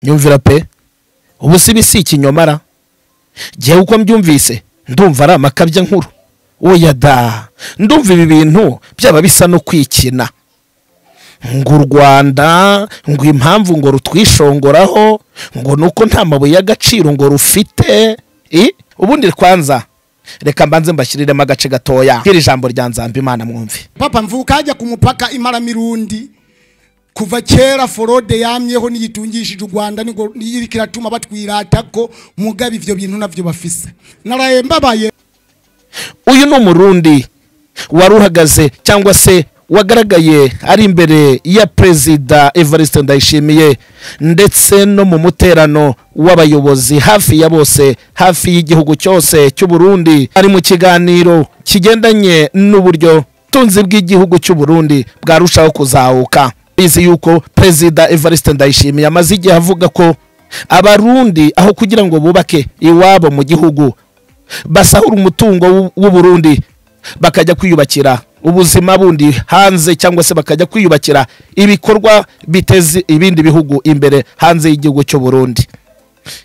Nyumvira pe, ubu si bisi ikinyomara. Gihe uko mbyumvise ndumva ari amakabya nkuru. Oya da, ndumva ibi bintu byaba bisa no kwikina. Ngo u Rwanda ngo impamvu ngo rutwishongoraho ngo nuko nta mabuye y'agaciro ngo rufite. Ubundi kwanza reka mbanze mbashyiriremo agace gatoya kiri jambo rya Nzambimana mwumve. Papa mvuka hajya ku mupaka imara mirundi kuva kera forode yamyeho niyitungishije u Rwanda niko niyirikiratuma batwirata ko mugabe ivyo bintu navyo bafise. Naraye mbabaye. Uyu ni umurundi waruhagaze cyangwa se wagaragaye ari imbere ya Perezida Evariste Ndayishimiye ndetse no mu muterano w'abayobozi hafi ya bose hafi y'igihugu cyose cy'u Burundi, ari mu kiganiro kigendanye n'uburyo tunzi bw'igihugu cy'u Burundi bwarushaho kuzahuka. Bizi yuko Perezida Evariste Ndayishimiye amaze igihe avuga ko abarundi aho kugira ngo bubake iwabo mu gihugu basahura umutungo w'u Burundi bakajya kwiyubakira ubuzima bundi hanze, cyangwa se bakajya kwiyubakira ibikorwa biteze ibindi bihugu imbere hanze y'igihugu cy'u Burundi.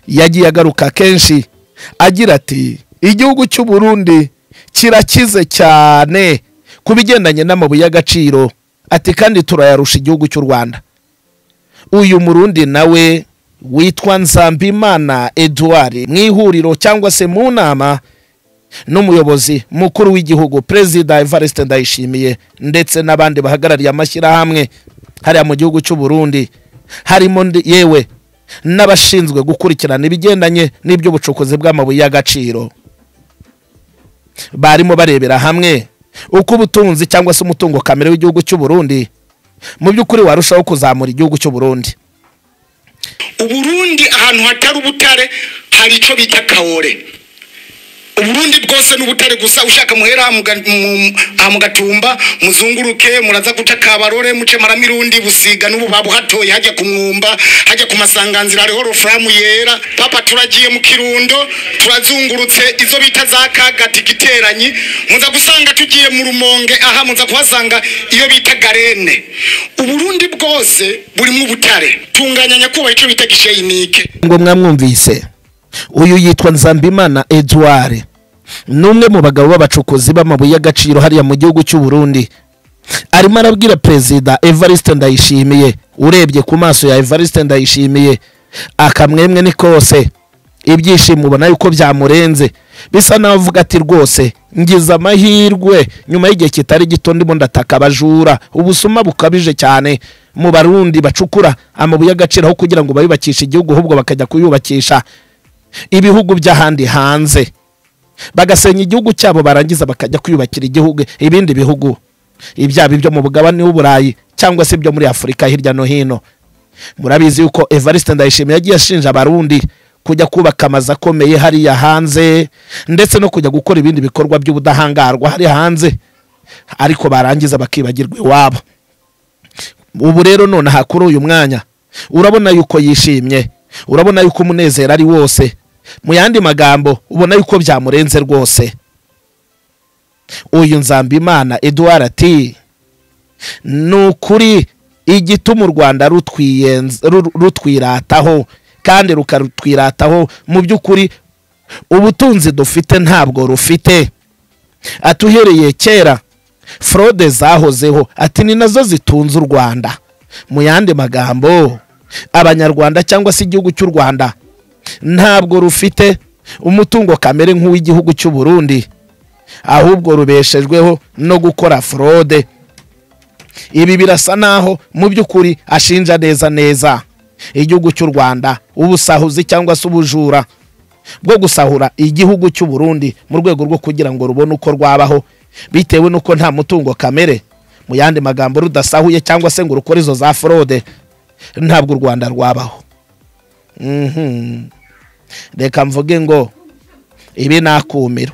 Yagiye agaruka kenshi agira ati igihugu cy'u Burundi kirakize cyane kubigendanye n'amabuye y'agaciro, ati kandi turayarusha igihugu cy'u Rwanda. Uyu murundi nawe witwa Nzambimana Edouard mu ihuriro cyangwa se mu nama n'umuyobozi mukuru w'igihugu Perezida Evariste Ndayishimiye ndetse n'abandi bahagarariye amashyirahamwe hariya mu gihugu cy'u Burundi, harimo yewe n'abashinzwe gukurikirana ibigendanye n'iby'ubucukuzi bw'amabuye y'agaciro, barimo barebera hamwe uko ubutunzi cyangwa se umutungo kamere w'igihugu cy'u Burundi mu by'ukuri warushaho kuzamura igihugu cy'u Burundi. Uburundi ahantu hatari ubutare hari ico bita kaore. Uburundi bwose n'ubutare gusa, ushaka muhera mu gatumba muzunguruke muraza guca kabarore muce maramirundi busiga n'ububabu hatoye hajya ku mwumba hajya ku masanganzira hariho roframu yera. Papa turagiye mu Kirundo turazungurutse izo bita za kagati giteranyi, muza gusanga tugiye mu Rumonge aha muza kuhasanga iyo bita garene. Uburundi bwose burimo ubutare. Tunganya nyakuba ico bita gisheyinike. Ngo mwamwumvise uyu yitwa Nzambimana Edouard, numwe mu bagabo b'abacukuzi b'amabuye y'agaciro hariya mu gihugu cy'u Burundi. Arimo arabwira Perezida Evariste Ndayishimiye, urebye ku maso ya Evariste Ndayishimiye akamwemwe ni kose, ibyishimo ubona yuko byamurenze, bisa naho avuga ati rwose ngize amahirwe nyuma y'igihe kitari gito ndimo ndataka abajura ubusuma bukabije cyane mu Barundi bacukura amabuye y'agaciro aho kugira ngo bayubakishe igihugu ahubwo bakajya kuyubakisha ibihugu by'ahandi hanze, bagasenya igihugu cyabo barangiza bakajya kwiyubakira igihugu ibindi bihugu ibyaba ibyo mu bugabane w'Uburayi cyangwa se ibyo muri Afurika hirya no hino. Murabizi yuko Evariste Ndayishimiye yagiye ashinja abarundi kujya kubaka amazu akomeye hariya hanze ndetse no kujya gukora ibindi bikorwa by'ubudahangarwa hariya hanze, ariko barangiza bakibagirwa iwabo. Ubu rero none hakuri uyu mwanya urabona yuko yishimye, urabona yuko umunezero ari wose. Mu yandi magambo ubona yuko byamurenze rwose. Uyu Nzambimana Edouard ati nukuri igituma u Rwanda rutwirataho kandi rukarutwirataho mu by'ukuri ubutunzi dufite ntabwo rufite. Atuhereye kera fraude zahozeho, ati ni nazo zitunze u Rwanda. Mu yandi magambo abanyarwanda cyangwa se igihugu cy'u Rwanda ntabwo rufite umutungo kamere nk'uw'igihugu cy'u Burundi, ahubwo rubeshejweho no gukora fraude. Ibi birasa naho mu by'ukuri ashinja neza neza igihugu cy'u Rwanda ubusahuzi cyangwa se ubujura bwo gusahura igihugu cy'u Burundi mu rwego rwo kugira ngo rubone uko rwabaho, bitewe nuko nta mutungo kamere. Mu yandi magambo rudasahuye cyangwa se ngo rukore izo za fraude ntabwo u Rwanda rwabaho. Reka mvuge ngo ibi nakumiro.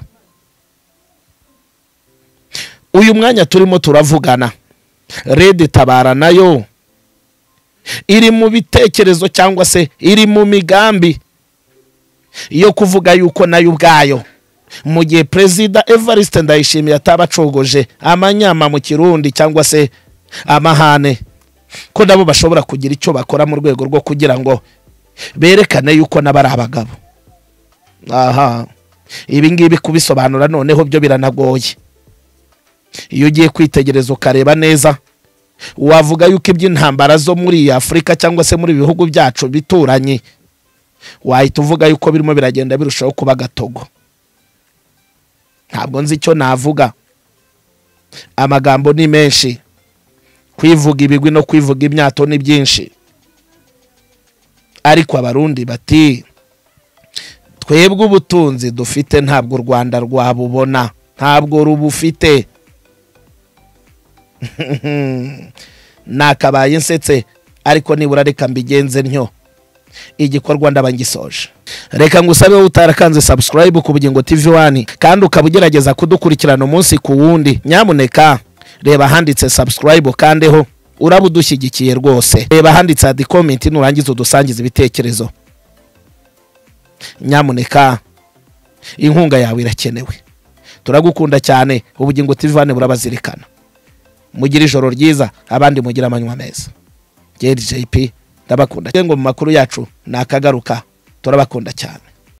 Uyu mwanya turimo turavugana Red Tabara nayo iri mu bitekerezo cyangwa se iri mu migambi yo kuvuga yuko nayo ubwayo mu gihe Perezida Evariste Ndayishimiye atabacogoje amanyama mu Kirundi cyangwa se amahane, ko nabo bashobora kugira icyo bakora mu rwego rwo kugira ngo Berekane yuko nabari abagabo. Aha, ibi ngibi kubisobanura noneho byo biranagoye. Iyo ugiye kwitegereza ukareba neza, wavuga yuko iby'intambara zo muri Afurika cyangwa se muri bihugu byacu bituranye, wahita uvuga yuko birimo biragenda birushaho kuba gatogo. Ntabwo nzi icyo navuga, amagambo ni menshi, kwivuga ibigwi no kwivuga imyato ni byinshi. Ariko Abarundi bati twebwe ubutunzi dufite ntabwo u Rwanda rwabubona, ntabwo rubufite. Nakabaye nsetse, ariko nibura reka mbigenze ntyo, igikorwa ndabangisoje. Reka ngusabe utarakanze subscribe ku Bugingo TV 1 kandi ukaba ugerageza kudukurikirana umunsi ku wundi, nyamuneka reba handitse subscribe kandeho, urabudushyigikiye rwose. Reba handitse add comment nurangiza udusangiza ibitekerezo. Nyamuneka inkunga yawe irakenewe. Turagukunda cyane, Ubugingo TV 1 burabazirikana. Mugire ijoro ryiza, abandi mugira amanywa meza. JP ndabakunda. Ngo mu makuru yacu nakagaruka, turabakunda cyane.